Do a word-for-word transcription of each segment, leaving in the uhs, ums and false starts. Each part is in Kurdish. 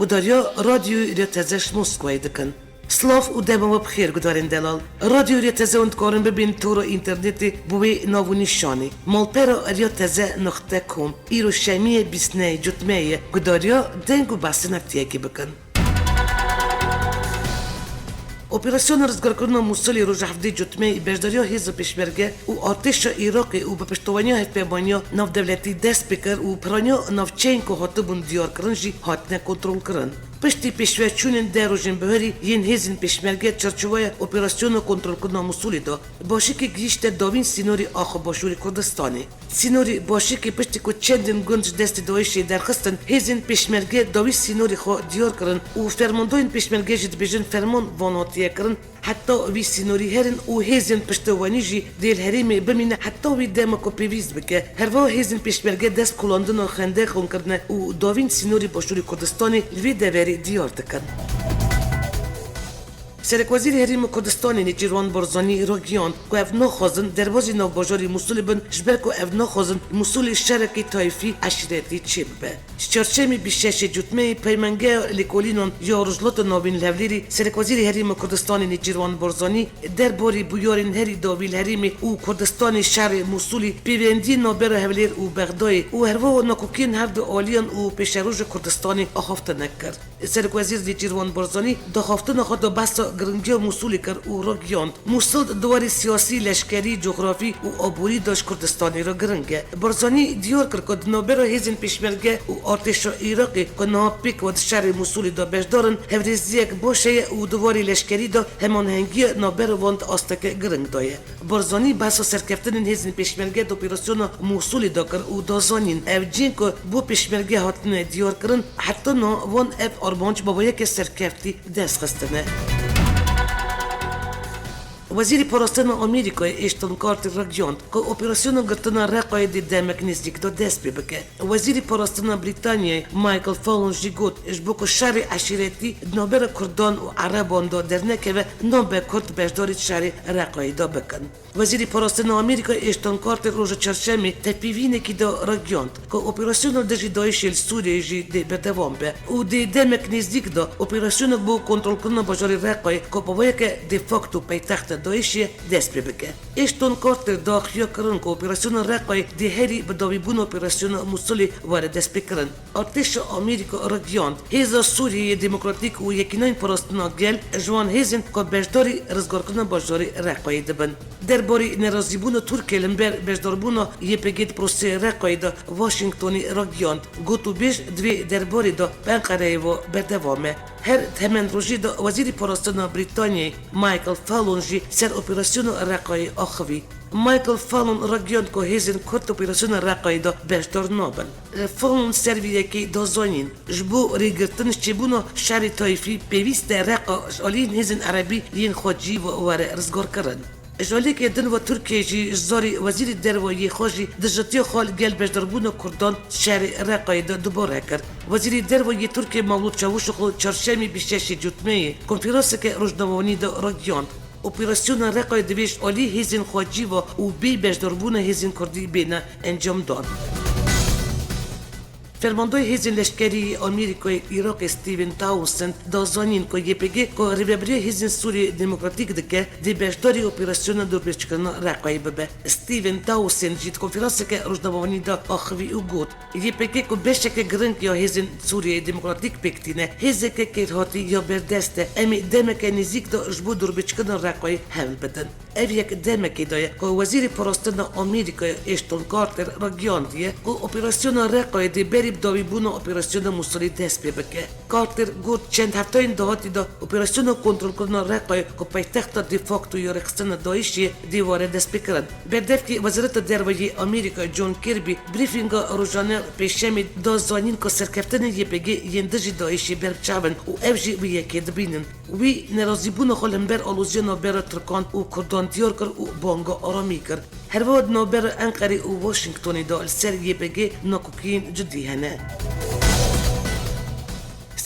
Guhdariya Radyoyê Rêya Teze ji Moskowayê dikin. Silav û dema we bi xêr guhdarên delal. Radyoyê Rêya Teze hûn dikarin bibên tora înternetê bi wê nav û nîşanê. Malpera Rêya Teze nuqte com. Îro şemiyê bîst nehê Cotmehê ye. Guhdariya deng û behsên heftiyekê bikin. Operasyona rizgarkirina Mûsilê roja hevdeh Cotmehê beşdariya hêza pêşmerge û artêşa Iraqê û bi piştevaniya Hevpeyvaniya Navdewletî dest pê kir û piraniya navçeyên ku hatibûn diyarkirin jî hatine kontrolkirin. Piştî pêşveçûnên deh rojên biharî yên hêzên pêşmerge çarçoveya operasyona kontrolkirina Mûsilê de, başikê gihîşte dawîn sînorê axa başûrê Kurdistanê. Sînorê başikê piştî ku çendên gund ji destê DAIŞê derxistin, hêzên pêşmerge dawî sînorê xwe diyar kirin û fermandayên pêşmerge jî dibêjin ferman van hatiye kirin, heta vî sînorî herin û hêzên piştewanî jî dê li herêmê bimîne heta wî dema ku pêwîst bike. Herwiha hêzên pêşmerge dest kolandina xendeqan kirine û dawîn sînorê başûrê Kurdistanê li vê deverê diyar dikin. Serekwezîrê Herêma Kurdistanê Nêçîrvan Barzanî ragihand ku ev naxwazin derbazî navbajarê Mûsilê bin, ji ber ku ev naxwazin Mûsilê şerekî tayfî eşîretî çêbibe. Ji çarşemê bîst şeş Cotmehê peymangeya lêkolînan ya Rojhilata Navîn li Hewlêrê Serekwezîrê Herêma Kurdistanê Nêçîrvan Barzanî derbarê bûyerên herî dawî li herêmê û Kurdistanê şerê Mûsilê, pêwendiyên navbera Hewlêr û Bexdayê û herwiha nakokiyên hevdu aliyan û pêşeroja Kurdistanê axaftine kir. Serekwezîr Nêçîrvan Barzanî daxaftina xwe de behsa giringiya Mûsilê kir û ragihand, Mûsil di warê siyasî, leşkerî, cografî û aborî de ji Kurdistanê re giring e. Barzanî diyar kir ku di navbera hêzên pêşmerge û artêşa Iraqê ku niha pêk ve di şerê Mûsilê de beşdar in, hevrêziyek baş heye û di warê leşkerî de hemanhengiya navbera wan di asteke giring de ye. Barzanî behsa serkeftinên hêzên pêşmerge di operasyona Mûsilê de kir û da zanîn, ev cihên ku bo pêşmerge hatine diyarkirin, heta niha wan ev armanc bi vê yekê serkeftî dest xistine. Wezîrê Parastina Amerîkayê Ashton Carter ragihand ku operasyona girtina Reqayê dê demek nêzîk de dest pê bike. Wezîrê Parastina Brîtanyayê Michael Fallon jî got, ji bo ku şerê eşîretî di navbera Kurdan û Ereban de dernekeve, nabe Kurd beşdarî şerê Reqayê de bikin. Wezîrê Parastina Amerîkayê Ashton Carter roja çarşemê tepîvînekî de ragihand ku operasyona dijî DAIŞê li Sûriyeyê jî dê berdewam be û dê demek nêzîk de operasyonek bo kontrolkirina bajarê Reqayê ku bi vê yekê de facto paytexta DAIŞê ye, dest pê bike. Ashton Carter daxuya kirin ku operasyona Reqayê dê herî bi dawîbûna operasyona Mûsilê were destpêkirin. Artêşa Amerîka ragihand, Hêza Sûriyeyê Demokratîk û Yekîneyên Parastina Gel ji wan hêzên ku beşdarî rizgarkirina bajarê Reqayê dibin. Derbarê nerazîbûna Tirkiyê li hember beşdarbûna Y P G di proseyê Reqayê de Washingtonê ragihand, gotûbêj di vê derbarê de bi Enqereyê ve berdewam e. Her di heman rojê de Wezîrê Parastina Brîtanyayê Michael Fallon jî ser operasyona Reqayê axivî. Michael Fallon ragihand ku hêzên Kurd operasyona Reqayê de beşdar nabin. Fallon ser vê yekê da zanîn, ji bo rêgirtin ji çêbûna şerê tayfî pêwîst e Reqa ji aliyên hêzên erebî yên xwecî ve were rizgarkirin. Ji aliyekê din ve Tirkiye jî ji zarê Wezîrê Derve yê xwe jî dijitiya xwe li gel beşdarbûna Kurdan şerê Reqayê de dubare kir. Wezîrê Derve yê Tirkiye Mevlût Çavuşoglu çarşemê bîst şeş Cotmeyê konferanseke rojnamevanî de ragihand, operasyona Reqayê divê ji alî hêzên xwecî ve û bê beşdarbûna hêzên Kurdî bêne encamdan. Fermandayê hêzên leşkerî yê Amerîkayê Iraqê Stephen Townsend da zanîn ku Y P G ku rêvebiriya hêzên Sûriyê Demokratîk dike, dê beşdarî operasyona dûrbêçkirina Reqayê bibe. Stephen Townsend jî di konferanseke rojnamevanî de axivî û got, Y P G ku beşeke giring ya hêzên Sûriyeyê Demokratîk pêk tîne, hêzeke kêrhatî ya berdest e, em ê demeke nêzîk de ji bo dûrbêçkirina Reqayê hewl bidin. Ev yek demekê de ye ku Wezîrê Parastina Amerîkayê Ashton Carter ragihandiye ku operasyona Reqayê dê berî bi dawîbûna operasyona Mûsilê dest pê bike. Carter got, çend hefteyên dahatî de operasyona kontrolkirina Reqayê ku paytexta de facto ya rêxistina DAIŞê dê were destpêkirin. Berdevkê Wezareta Derve yê Amerîka John Kirby brîfînga rojane pêşemê da zanîn ku serkeftinên Y P G yên dijî DAIŞê berbiçav in û ew jî wê yekê dibînin. Wî nerazîbûna xwe li hember aloziya navbera Tirkan û Kurdan diyar kir û banga aramî kir. Her wiha di navbera Enqerê û Washingtonê de li ser Y P G nakokiyên cidî hene.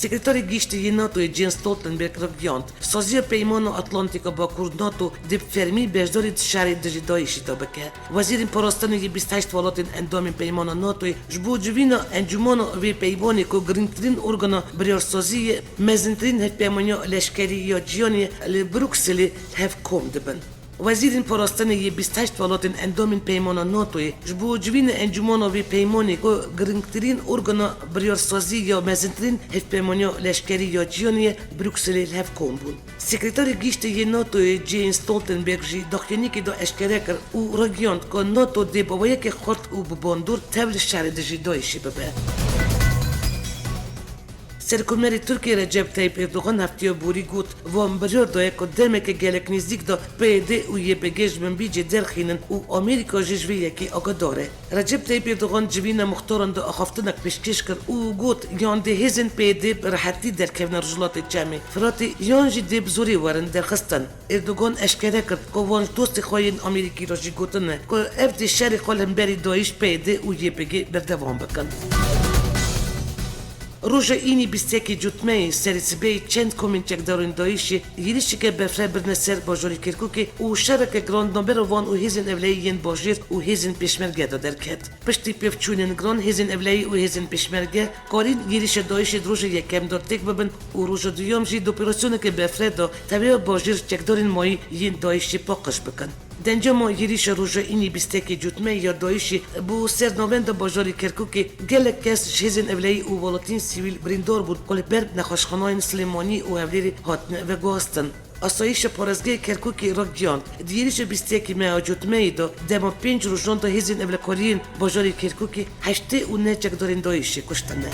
Sekreterê Giştî yê NATOyê Jens Stoltenberg ragihand, saziya Peymana Atlantîka Bakur NATO dê bi fermî beşdarî di şerê dijî DAIŞî de bike. Wezîrên Parastinê yê bîst heşt welatên endamên Peymana NATOyê ji bo civîna encûmana vê peyvanê ku girîngtirîn organa biryarsazî ye, mezintirîn hevpeymaniya leşkerî ya cîhanê ye, li Brukselê li hev kom dibin. Wezîrên Parastinê yê bîst heşt welatên endamên Peymana NATOyê ji bo civîna encûmana vê peymanê ku girîngtirîn organa biryarsazî ya mezintirîn hevpeymaniya leşkerî ya cîhanê ye, Brukselê li hev kom bûn. Sekreterê Giştî yê NATOyê Jens Stoltenberg jî daxuyaniyekê de eşkere kir û ragihand ku NATO dê bi awayekê xurt û bi bandor tev li şerê dijî DAIŞê bibe. Serokkomarê Tirkiyê Recep Tayyip Erdogan hefteya borî got, van biryar daye ku demeke gelek nêzîk de PYD û YPG ji binbîcê derxînin û Amerîka jî ji vê yekê agadar e. Recep Tayyip Erdogan civîna muxtaran de axaftinek pêşkêş kir û got, yan dê hêzên PYD bi rehetî derkevine Rojhilatê Çemê Firatê, yan jî dê bi zorê werin derxistin. Erdogan eşkere kir ku van ji dostê xwe yên Amerîkî re jî gotine ku ev dê şerê xwe li hemberî DAIŞ, PYD û YPG berdewam bikin. Roja înî bîst yekê Cotmeyê serê sibehê çend komên çekdarên DAIŞê yêrişeke berfireh birine ser bajarê Kerkûkê û şereke giran navbera wan û hêzên ewlehiyê yên bajêr û hêzên pêşmerge de derket. Piştî pêvçûnên giran hêzên ewlehî û hêzên pêşmerge karîn yêrişa DAIŞê di roja yekem de têk bibin û roja duyem jî di operasyoneke berfireh de tevîya bajêr çekdarên mayî yên DAIŞê paqij bikin. Dencama yêrişa roja înî bîst yekê Cotmeyê ya DAIŞê bo ser navenda bajarê Kerkûkê gelek kes ji hêzên ewlehî û welatiyên sivîl birîndar bûn ku li ber nexweşxanayên Silêmaniyê û Hewlêrê hatine veguhastin. Asayîşa parêzgehê Kerkûkê ragihand, di yêrişa bîst yekê meha Cotmeyê de dema pênc rojan de hêzên ewlekariyên bajarê Kerkûkê heştê û neh çekdarên DAIŞê kuştine.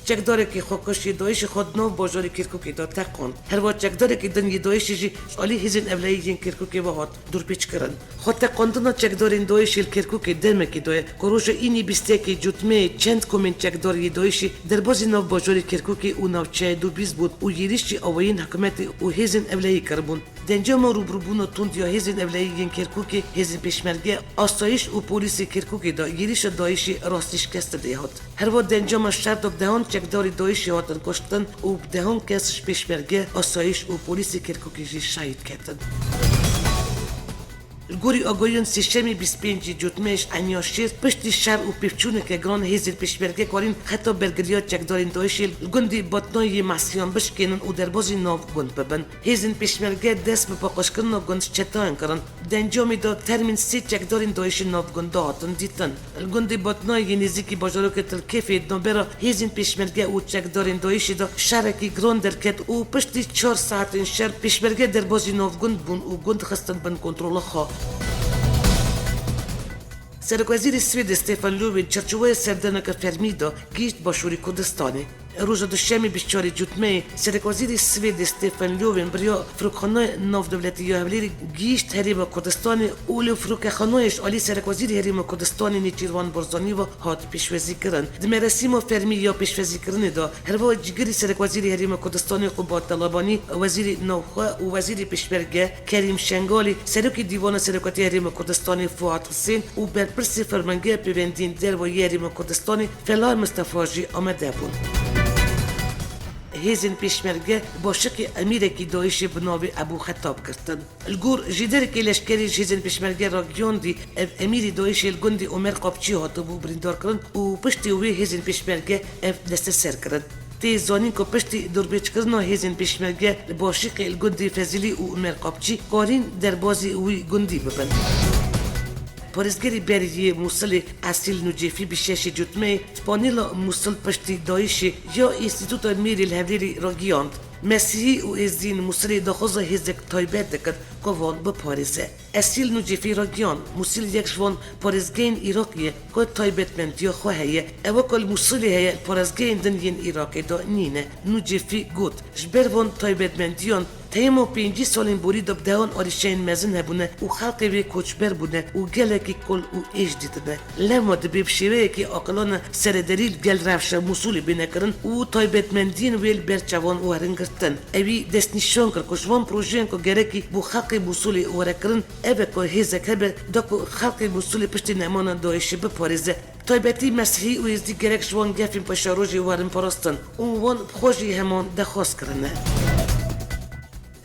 Çekdarekî xwekuş yê DAIŞê xwe di nav bajarê Kerkûkê de teqand. Herwiha çekdarekî din yê DAIŞê jî ji alî hêzên ewlehiyê yên Kerkûkê ve hat dorpêçkirin. Xweteqandina çekdarên DAIŞê li Kerkûkê demekê daye ku roja înî bîst yekê Cotmeyê çend komên çekdar yê DAIŞê derbazî nav bajarê Kerkûkê û navçeya Dubîz bûn û yêrişî awayên hikûmetê û hêzên ewlehî kiribûn. Dencama rûbirûbûna tund ya hêzên ewlehî yên Kerkûkê, hêzên pêşmerge, asayîş û polîsê Kerkûkê de yêrişa DAIŞê rastî şikeste dê hat. Herwiha dencama şer de bi dehan çekdarê DAIŞê hatin kuştin û bi dehan kes ji pêşmerge, asayîş û polîsê Kerkûkê jî şehîd ketin. Li gorî agahiyan sêşemê bîst pêncê Cotmeyê ji Eniya Şêr piştî şer û pêvçûneke giran hêzên pêşmerge karîn xeta bergiriya çekdarên DAIŞê li gundê Batnayê yê Mesiyan bişkênin û derbazî nav gund bibin. Hêzên pêşmerge dest bi paqijkirina gund ji çetayan kirin. Di encamê de termên sê çekdarên DAIŞê nav gunda hatin dîtin. Li gundê Batnayê yê nêzîkî bajarokê Til Kêfê di navbera hêzên pêşmerge û çekdarên DAIŞê de şerekî giran derket û piştî çar saetên şer pêşmerge derbazî nav gund bûn û gund xistin bin kontrola xwe. Serokwezîrê Swêdê Stefan Löfven çarçoweya serdemeke fermî de gihîşt Başûrê Kurdistanê. Roja Duşemê bîst çarê Cotmeyê Serokwezîrê Swêdê Stefan Löfven bi riya Firokxanaya Navdewletî ya Hewlêrê gihîşt Herêma Kurdistanê û li firokexanayê ji alî Serokwezîrê Herêma Kurdistanê Nêçîrvan Barzanî ve hat pêşwazîkirin. Di merasîma fermî ya pêşwazîkirinê de herwiha cîgirî Serokwezîrê Herêma Kurdistanê Qubat Talabanî, Wezîrê Navxwe û Wezîrê Pêşmerge Kerîm Şengalî, Serokê Dîwana Serokatî Herêma Kurdistanê Fuat Hisên û Berpirsê Fermangeya Pêwendiyên Derve yê Herêma Kurdistanê Felay Mistefa jî amade bûn. Hêzên pêşmerge başikê emîrekî DAIŞê bi navê Ebû Xetab girtin. Li gor jêderekê leşkerî ji hêzên pêşmerge ragihiyandî, ev emîrê DAIŞê li gundê Omer Qapçî hatibû birîndarkirin û piştî wê hêzên pêşmerge ev desteser kirin. Tê zanîn ku piştî dorbêçkirina hêzên pêşmerge li Başîqê li gundê Fezîlî û Omer Qapçî karîn derbazî wî gundî bibin. Parêzgerê berî yê Mûsilê Esîl Nûcêfî bi şeşê Cotmeyê di panela Mûsil piştî DAIŞê ya Înstîtuta Mêrê li Hewlêrê ragihiyand, Mesîhî û Êzdî yên Mûsilê daxwaza hêzek taybet dikin ku van biparêze. Esîl Nûcêfî ragihand, Mûsil yek ji van parêzgehên Iraqê ye ku taybetmendiya xwe heye. Ew ku li Mûsilê heye, li parêzgehên din yên Iraqê de nîne. Nûcêfî got, ji ber van taybetmendiyan Hêmo pêncî salên borî de bi dehan arîşeyên mezin hebûne û xelkê wê koçber bûne û gelekî kol û êş dîtine. Lewma dibê bi şêweyekî aqilane serederî li gel rewşa Mûsulê bêne kirin û taybetmendiyên wê li ber çavan werin girtin. Ewî destnîşan kir ku ji van projeyên ku gerekî bo xelkê Mûsulê were kirin, ev e ku hêzek hebe da ku xelkê Mûsulê piştî nemana DAIŞê biparêze. Taybetî Mesihî û Êzdî gerek ji wan gefên paşerojê werin parastin û wan bi xwe jî heman dexwaz kirine.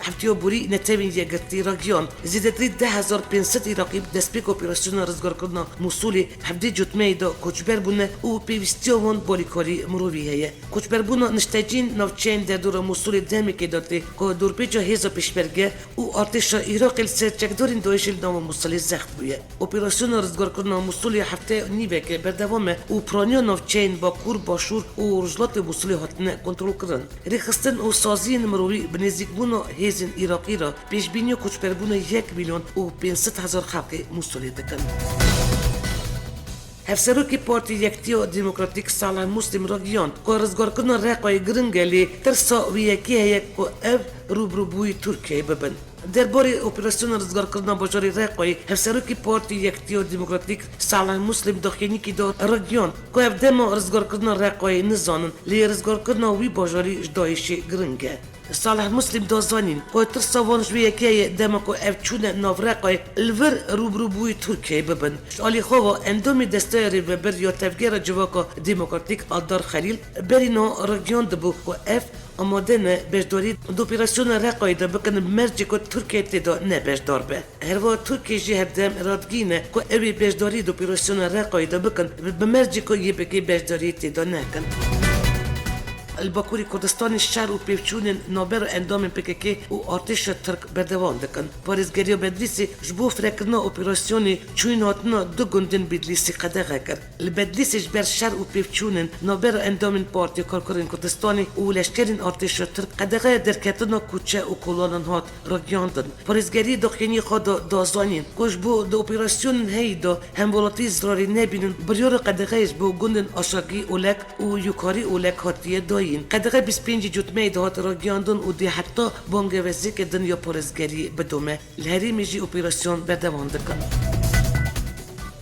Heftiya borî Netewên Yekgirtî ragihan, zêdetirî deh hezar pênc sed Iraqî bi destpêka operasyona rizgarkirina Mûsulê hevdê cotmeyê de koçber bûne û pêwîstiya wan bi alîkarî mirovî heye. Koçberbûna niştecîn navçeyên derdora Mûsulê demekê de tê ku dorpêça hêza pêşmerge û artêşa Iraqê li ser çekdarên DAIŞê li nava Mûsulê zext bûye. Operasyona rizgarkirina Mûsulê hefte nîveke berdewam e û piraniya navçeyên Bakur, Başûr û Rojhilatê Mûsulê hatine kontrolkirin. Rêxistin û saziyên mirovî bi nêzîkbûna hêzên Iraqî re pêşbîniya koçberbûna yek milyon û pênc sed hezar xelkê Mûsulê dikin. Hevserokê Partî Yektiya Demokratîk Salih Muslim ragihand ku rizgarkirina Reqayê giring e, lê tirsa wê yekê heye ku ev rûbirûbûyî Tirkiyeyê bibin. Derbarê operasyona rizgarkirina bajarê Reqayê, Hevserokê Partî Yektiya Demokratîk Salih Muslim daxuyaniyekî da ragihand ku ev dema rizgarkirina Reqayê nizanin, lê rizgarkirina wî bajarî ji DAIŞê giring e. Salih Muslim da zanîn ku tirsa wan ji wê yekê ye, dema ku ev çûne nav Reqayê li vir rûbirûbûyî Tirkiyeyê bibin. Ji alî xwe ve endamê Desteya Rêvebir ya Tevgera Civaka Demokratîk Adar Xelîl berî niha ragihand dibû ku ev amade ne beşdarî di operasyona Reqayê de bikin, bi mercê ku Tirkiye tê de ne beşdar be. Herwiha Tirkiye jî herdem radgî ne ku ew ê beşdarî di operasyona Reqayê de bikin, bi, bi mercê ku Y P G beşdarî tê de nekin. Li Bakurê Kurdistanê şer û pêvçûnên navbera endamên P K K û artêşa Tirk berdewam dikin. Parêzgeriya Bedlîsê ji bo firekirina operasyonê çûyînhatina du gundên Bedlîsê qedexe kir. Li Bedlîsê ji ber şer û pêvçûnên navbera endamên Partiya Karkerên Kurdistanê û leşkerên artêşa Tirk qedexeya derketina kuçe û kolanan hat ragihandin. Parêzgeriyê daxuyaniyê xwe da, da zanîn ku ji bo di operasyonên heyî de hemwelatî zirarê nebînin, biryara qedexeyê ji bo gundên Aşagî Olek û Yukarî Olek hatiye dayîn. Qedexe bîst pêncî Cotmeyê de hat ragihandin û dê heta bangeveziyeke din ya parêzgeriyê bidome. Li herêmê jî operasyon berdewam dikin.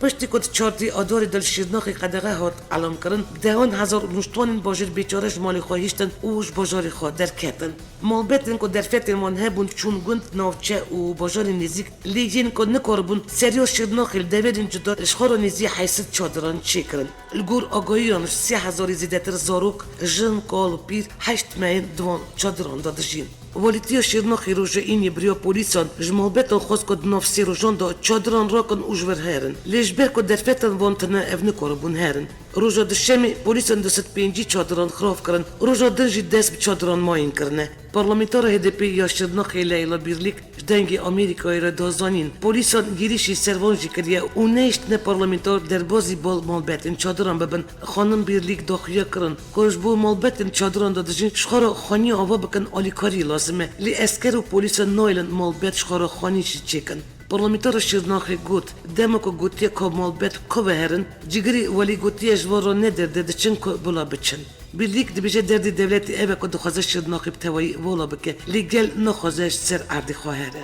Piştî ku di çardê Adarê de li Şirnexê qedexe hat elankirin, bi dehan hezar rûniştvanên bajêr bêçare ji malê xwe hiştin û ji bajarê xwe derketin. Malbetên ku derfetên wan hebûn çûn gund, navçe û bajarên nêzîk, lê yên ku nikaribûn seriya Şirnexê li deverên cuda ji xwe re nêzî heyşt sed çadiran çêkirin. Li gor agahiyan ji sê hezarî zêdetir zarok, jin, kal û pîr heşt mehên di van çadiran de dijîn. Walîtiya Şirnexê roja Îniyê bi riya polîsan ji malbetan xwest ku di nav sê rojan de çadiran rakin û ji vir herin. Lê ji ber ku derfetên wan tune, ev nikaribûn herin. Roja Duşemê polîsan du sed pêncî çadiran xirav kirin. Roja din jî dest bi çadiran mayîn kirine. Parlamentara H D P ya Şirnexê Leyla Birlik ji Dengê Amerîkayê re da zanîn, polîsan girîşî ser van jî kiriye û nehiştine parlamentar derbazî bal malbetên çadiran bibin. Xanim Birlik daxuya kirin ku ji bo malbetên çadiran de dijîn ji xwe re xweniya ava bikin, alîkarî lazim e. Lê esker û polîsan nayêlin malbet ji xwe re xwenî jî çêkin. Parlamentara Şirnexê got, dema ku gotiye ku malbet ku ve herin, cigirê welî gotiye ji van re ne derde diçin ku bila biçin. Birlik dibêje derdê dewletê ev e ku dixwaze Şirnexê bi tevayî vala bike, lê gel naxwaze ji ser erdê xwe here.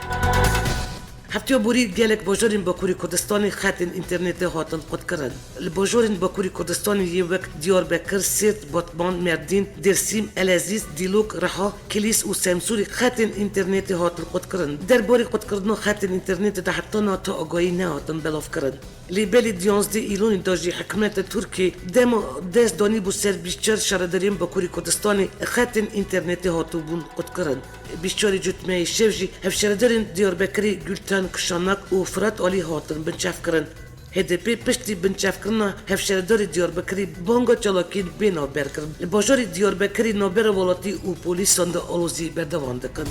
Hefteya borî gelek bajarên Bakurê Kurdistanê xetên înternetê hatin qutkirin. Li bajarên Bakurê Kurdistanê yên wek Diyarbekir, Sêrt, Batman, Merdîn, Dêrsîm, Elezîz, Dîlok, Riha, Kilîs û Semsûrê xetên înternetê hatin qutkirin. Derbarê qutkirina xetên înternetê de heta niha tu agahî nehatin belavkirin. Lê belê di yanzdeh Îlonê de jî hikûmeta Tirkiyê dema dest danîbû ser bîst û çar şaredariyên Bakurê Kurdistanê, xetên înternetê hatibûn qutkirin. Bîst û çarê Cotmeyê şev jî hevşaredarên Diyarbekirê Gulten Kişanak û Firat Alî hatin binçavkirin. H D P piştî binçavkirina hevşaredarê Diyarbekirê banga çalakiyên bê navber kirin. Li bajarê Diyarbekirê navbera welatî û polîsan de alozî berdewam dikin.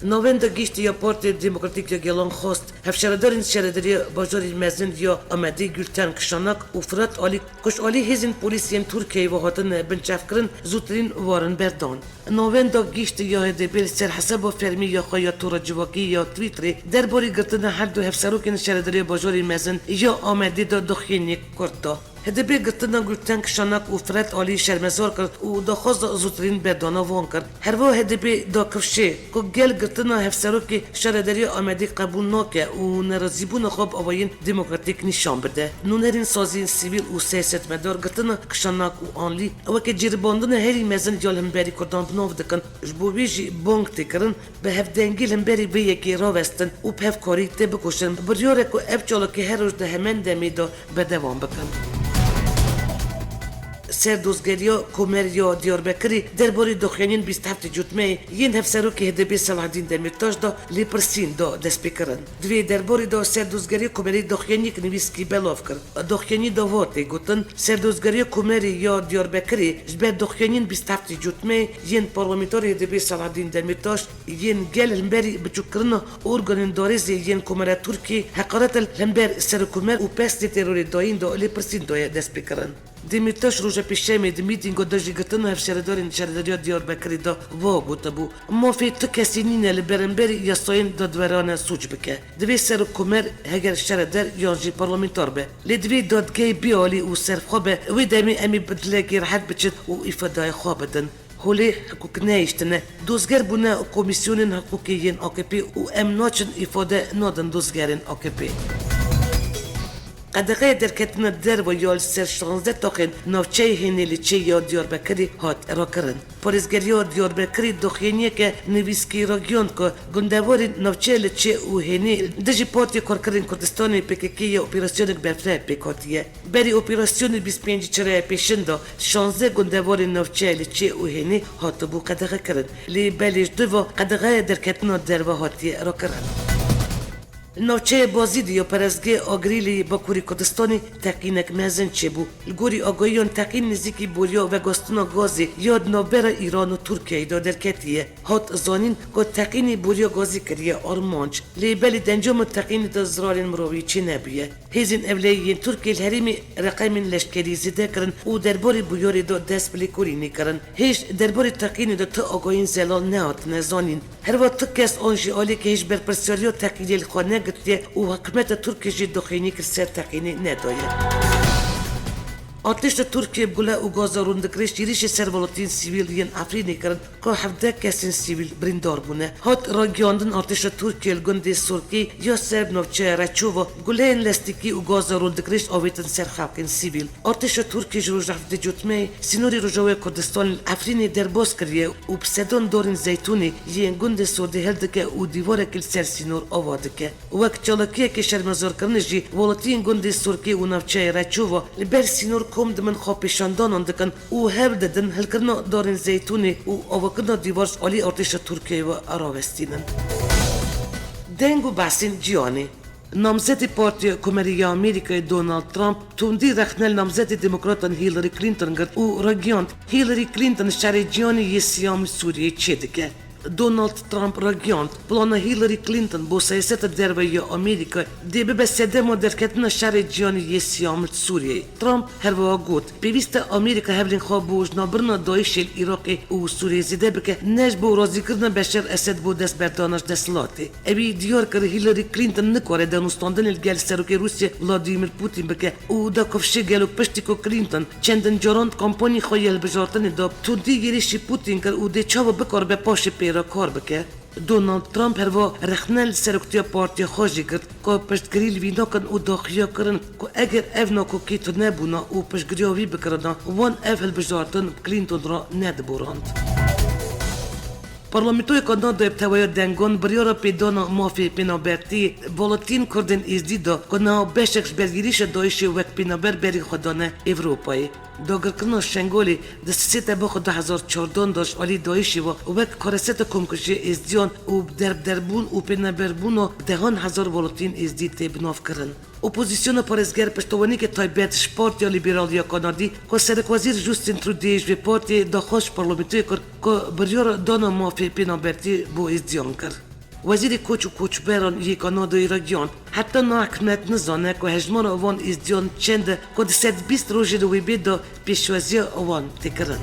Navenda Giştî ya Partiya Demokratîk ya Gelan xwest hevşaredarên Şaredariya Bajarê Mezin ya Amedê Gulten Kişanak û Firat Alî ku ji alî hêzên polîs yên Tirkiyeyê ve hatine binçavkirin, zûtirîn werin berdan. Navenda Giştî ya H D P li ser hesaba fermî ya xwe ya tora civakî ya Twitterê derbarê girtina her du hevserokên Şaredariya Bajarê Mezin ya Amedê de daxuyaniyek kurt da. H D P girtina Gulten Kişanak û Fred Alî şermezar kir û daxwaza zûtirîn berdana wan kir. Herwiha H D P da kifşê ku gel girtina hevserokê şaredariya Amedê qebûl nake û nerazîbûna xwe bi awayên demokratîk nîşan bide. Nûnerên saziyên sivîl û siyasetmedar girtina Kişanak û Alî weke cêribandina herî mezin ya li hemberî Kurdan bi nav dikin. Ji bo wê jî bang tê kirin bi hevdengî li hemberî vê yekê rawestin û bi hevkarî têbikoşin. Biryar e ku ev çalakî her roj di hemen demê de berdewam bikin. Serdozgeriya Komer ya Diyarbekirê derbarê daxuyaniyên bîst heftê Cotmeyê yên hevserokê H D P Selahaddîn Demîrtaş de lêpirsîn da destpêkirin. Di vê derbarê de Serdozgeriya Komerê daxuyaniyek nivîskî belav kir. Daxuyaniyê de hatê gotin, Serdozgeriya Komerê ya Diyarbekirê ji ber daxuyaniyên bîst heftê Cotmeyê yên parlamenterê H D P Selahaddîn Demîrtaş yên gel li hemberî biçûkkirina organên darêzê yên Komara Tirkiyê, heqareta li hember Serokkomer û pestê terorê dayîn de lêpirsîn daye destpêkirin. Demîrtaş roja Pêşemê di mîtînga de ji girtina hevşaredarên Şaredariya Diyarbekirê de va gotibû, mafê tu kesî nîne li beramberî yasayên dadwerane sûc bike. Divê Serokkomer heger şaredar yan jî parlamenter be. Lê divê dadgehê bialî û serxwe be, wê demê em ê bi dilekî rehet biçin û îfadeyê xwe bidin. Holê hiqûq nehiştine. Dozger bûne komîsyonên hiqûqê yên A K P û em naçin îfade nadin dozgerên A K P. Qedexeya derketina derve ya li ser şazdeh taxên navçeyê Hênê li Çê ya Diyarbekirê hat rakirin. Parêzgeriya Diyarbekirê daxuyaniyeke nivîskî ragihand ku gundewarên navçeya li Çê û Hênê dijî Partiya Karkerên Kurdistanê P K K ya operasyonek berfireh pêk hatiye. Berî operasyonê bîst pêncî çiraya pêşin de şazdeh gundewarên navçeya li Çê û Hênê hatibû qedexekirin. Lê belê ji dû ve qedexeya derketina derve hatiye rakirin. Li navçeya Bazîdê ya perestgehê Agirîlê yê Bakurê Kurdistanê teqînek mezin çêbû. Li gorî agahiyan teqîn nêzîkî boriya veguhestina gazê ya di navbera Îran û Tirkiyeyê de derketiye. Hat zanîn ku teqînê boriya gazê kiriye armanc. Lê belê di encama teqînê de zirarên mirovî çênebûye. Hêzên ewleyî yên Tirkiyê li herêmê reqemên leşkerî zêde kirin û derbarê bûyerê de dest bi lêkolînê kirin. Hêj derbarê teqînê de tu agahiyên zelal nehatine zanîn. Herwiha tu kes an jî aliyeke hêj berpirsiyariya teqînê li xwe negirtiye û hikûmeta Tirkiyê jî daxuyaniyek li ser teqînê nedaye. Artêşa Tirkiyê bi gule û gaza rûndigirêj êrîşê ser welatiyên sivîl yên Efrînê kirin ku hevdeh kesên sivîl birîndar bûne. Hat ragihandin, artêşa Tirkiyê li gundê Sorkê ya ser bi navçeya Reçova guleyên lastîkî û gaza rûndigirêj avêtin ser xelkên sivîl. Artêşa Tirkiyê ji roja heftê Cotmeyê sînorê Rojavayê Kurdistanê li Efrînê derbas kiriye û bi sedan dorên zeytûnê yên gundê Sordê hildike û dîvarekî li ser sînor ava dike. Wek çalakiyekê şermezarkirinê jî welatiyên gundê Sorkê û navçeyê Reçova li ber sînor kom dimin xwepêşandanan dikin û hewl didin hilkirina dorên zeytûnê û avakirina dîvar ji alî artêşa Tirkiyeyê ve rawestînin. Deng û behsên cîhanê. Namzetê Partiya Komerî ya Amerîkayê Donald Trump tundî rexne li namzetê demokratan Hillary Clinton girt û ragihand, Hillary Clinton şerê cîhanê yê siyam li Sûriyeyê çêdike. Donald Trump ragihand, plana Hillary Clinton bo siyaseta derve ya Amerîkayê dê bibe sedema derketina şerê cîhanê yê siyam li Sûriyeyê. Trump herwiha got, pêwîst e Amerîka hevlên xwe bo jinavbirina DAIŞê li Iraqê û Sûriyeyê zêde bike, ne ji bo razîkirina Beşar Esed bo destberdana ji desthilatê. Ewî diyar kir, Hillary Clinton nikare danûstandinê li gel Serokê Rûsya Vladimir Putin bike û da kifşê gelo piştî ku Clinton çendin caran di kampanyê xwe yê hilbijartinê de bi tundî êrîşî Putin kir û dê çawa bikaribe paşê pê re kar bike. Donald Trump herwiha rexne li seroktiya partiya xwe jî girt ku piştgirî li vî nakin û daxuya kirin ku eger ev nakokî tunebûna û piştgiriya wî bikirina, wan ev hilbijartin bi Clinton re nediborand. Parlamentoya Kanadayê bi tevahiya dengan biryara pêdana mafê pênabertiyê welatiyên Kurdên Êzdî da ku niha beşek ji ber êrîşa DAIŞê wek pênaber berê xwe dane Ewropayê. Dagirkirina Şengalê di sisê Tebaxa du hezar çardan de ji alî DAIŞê ve wek kareseta komkujiya Êzdiyan û bi derbderbûn û pênaberbûna dehan hezar welatiyên Êzdî tê binavkirin. Opozîsyona parêzger piştewanîkê taybet ji Partiya Lîberal ya Kanadî ku Serekwezîr Justin Trudeau ji vê partiyê daxwaz ji parlamentoyê kir ku biryara dana mafê pênabertiyê bo Êzdiyan kir. Wezîrê Koç û Koçberan yê Kanadayê ragihand, heta niha hikûmet nizane ku hejmara wan Êzdiyan çend e ku di sed bîst rojên wê bê de pêşwaziya wan tê kirin.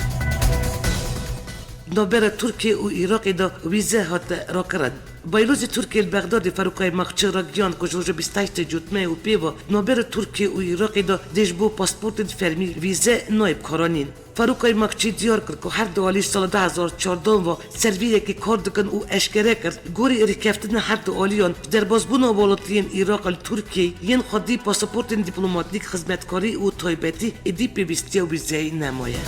Navbera Tirkiye û Iraqê de vîze hate rakirin. Baylozê Tirkiye li Bexdadê Ferûk Aymakçî ragihand ku ji roja bîst heştê Cotmeyê û pê ve navbera Tirkiye û Iraqê de dê ji bo pasportên fermî vîze nayê bikaranîn. Ferûk Aymakçî diyar kir ku her du alî ji sala du hezar çardeh ve ser vî yekê kar dikin û eşkere kir, gorî rêkeftina her du aliyan ji derbasbûna welatiyên Iraq li Tirkiyeyê yên xwedî pasaportên dîplomatîk, xizmetkarî û taybetî êdî pêwîstiya wîzeyê nemaye.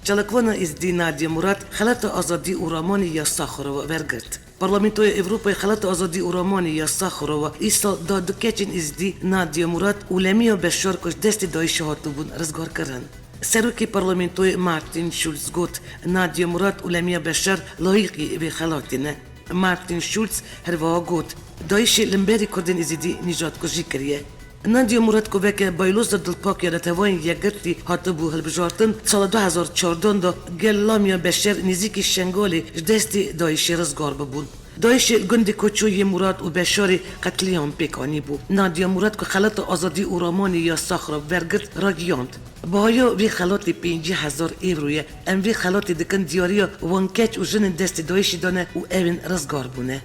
Çalakvana Êzidî Nadiye Murad xelata azadî û ramanê ya Saxarova wergirt. Parlamentoya Ewropayê xelata azadî û ramanê ya Saxarova îsal da du keçên Êzidî Nadiye Murad û Lemiya Beşar ku ji destê DAIŞê hatibûn rizgarkirin. Serokê Parlamentoyê Martin Schulz got, Nadiye Murad û Lemiya Beşar layîqî vê xelatê ne. Martin Schulz herwiha got, DAIŞê li hemberî Kurdên Êzidî nîjatkujî kiriye. Nadiye Murad ku weke bayloza dilpak ya Neteweyên Yekgirtî hatibû hilbijartin, sala du hezar çardeh de gel Lamiya Beşer nêzîkî Şengalê ji destê DAIŞê rizgar bibûn. DAIŞê li gundê Koçoyê Murad û Beşarê qetlîam pêk anîbû. Nadiya Murad ku xelata azadî û ramanê ya Saxarov wergirt, ragihand, Bihaya vê xelatê pêncî hezar ewro ye. Em vê xelatê dikin diyariya wan keç û jinên destê DAIŞê de ne û ew ên rizgar bûne.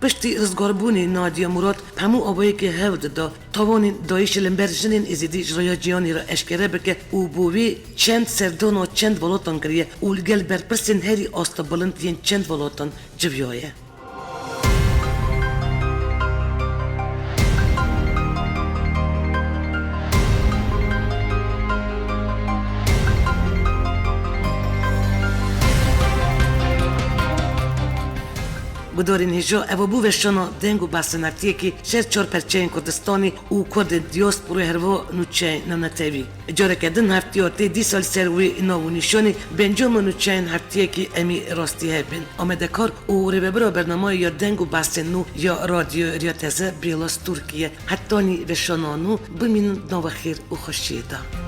Piştî rizgarbûnê Nadiya Murad bi hemû awayekê hewl dida tawanên DAIŞê li hember jinên Êzidî ji rêya cîhanê re eşkere bike û bo wê çend serdana çend welatan kiriye û li gel berpirsên herî asta bilind yên çend welatan civiyaye. Gudarên hêja, ev bû weşana deng û behsên heftiyekî ser çar perçeyên Kurdistanê û Kurdên diasporayê, herwiha nûçeyên navnetewî. Careke din heftiya tê dîsa li ser wê nav û nîşanê bi encama nûçeyên heftiyekî em ê rastî hev bên. Amadekar û rêvebira bernameyê ya deng û behsên nû ya Radyo Riya Teze Bêlas Tirkiye. Hetanî weşana nû, bimînin di nava xêr û xweşiyê de.